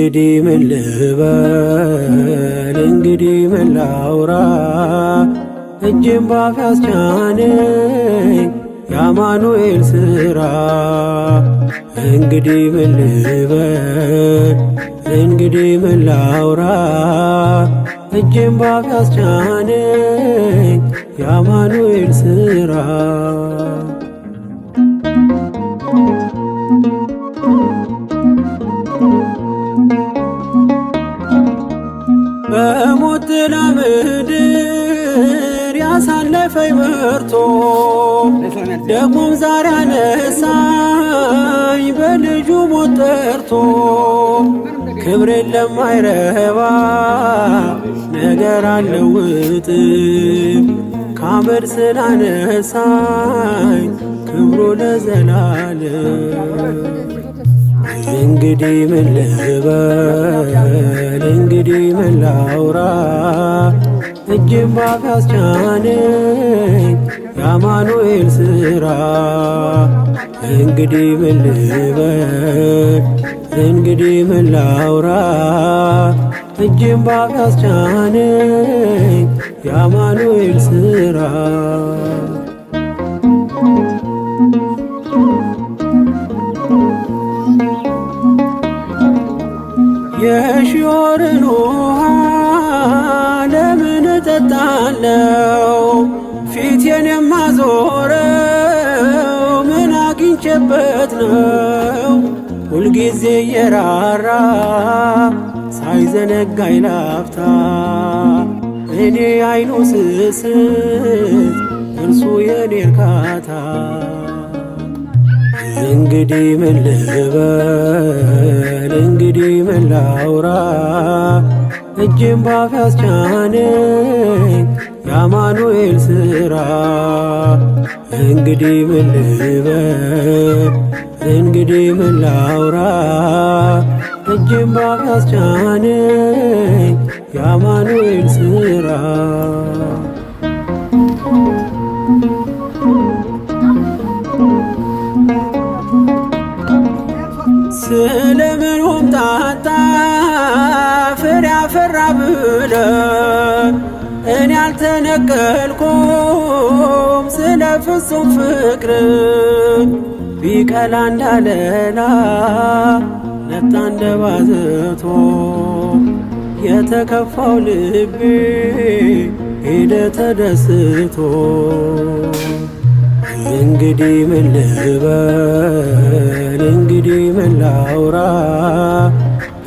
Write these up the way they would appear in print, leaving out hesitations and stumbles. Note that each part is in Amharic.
እንግዲህ ምን ልበል? እንግዲህ ምን ላውራ? እጄን ባፍ ያስጫነኝ የአማኑኤል ሥራ። እንግዲህ ምን ልበል? እንግዲህ ምን ላውራ? እጄን ባፍ ያስጫነኝ የአማኑኤል ሥራ። በሞት ጥላ ምድር ያሳለፈኝ መርቶ፣ ደግሞም ዛሬ አነሳኝ በልጁ ሞት ጠርቶ። ክብሬን ለማይረባ ነገር አልለውጥም፣ ከአመድ ስላነሳኝ ክብሩ ለዘላለም። እንግዲህ ምን ልበል? እንግዲህ ምን ላውራ? እጄን ባፍ ያስጫነኝ የአማኑኤል ሥራ። እንግዲህ ምን ልበል? እንግዲህ ምን ላውራ? እጄን ባፍ ያስጫነኝ የአማኑኤል ሥራ። የሺሖርን ውሃ ለምን እጠጣለው? ፊቴን የማዞረው ምን አግኝቼበት ነው? ሁልጊዜ የራራ ሳይዘነጋኝ ላፍታ፣ እኔ አይኑ ስስት እርሱ የኔ እርካታ። እንግዲህ ምን ልበል? እንግዲህ ምን ላውራ? እጄን ባፍ ያስጫነኝ የአማኑኤል ሥራ። እንግዲህ ምን ልበል? እንግዲህ ምን ላውራ? እጄን ባፍ ያስጫነኝ የአማኑኤል ሥራ። ስለምን ሆምጣጣ ፍሬ አፈራ ብለ፣ እኔ አልተነቀልኩም ስለ ፍጹም ፍቅር። ቢቀላ እንዳለላ ነጣ እንደ ባዘቶ፣ የተከፋው ልቤ ሄደ ተደስቶ። እንግዲህ ምን ልበል? እንግዲህ ምን ላውራ?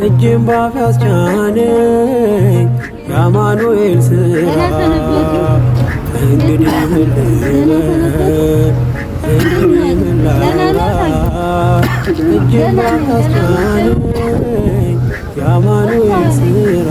እጄን ባፍ ያስጫነኝ የአማኑኤል ሥራ። እንግዲህ ምን ልበል? እንግዲህ ምን ላውራ? እጄን ባፍ ያስጫነኝ የአማኑኤል ሥራ።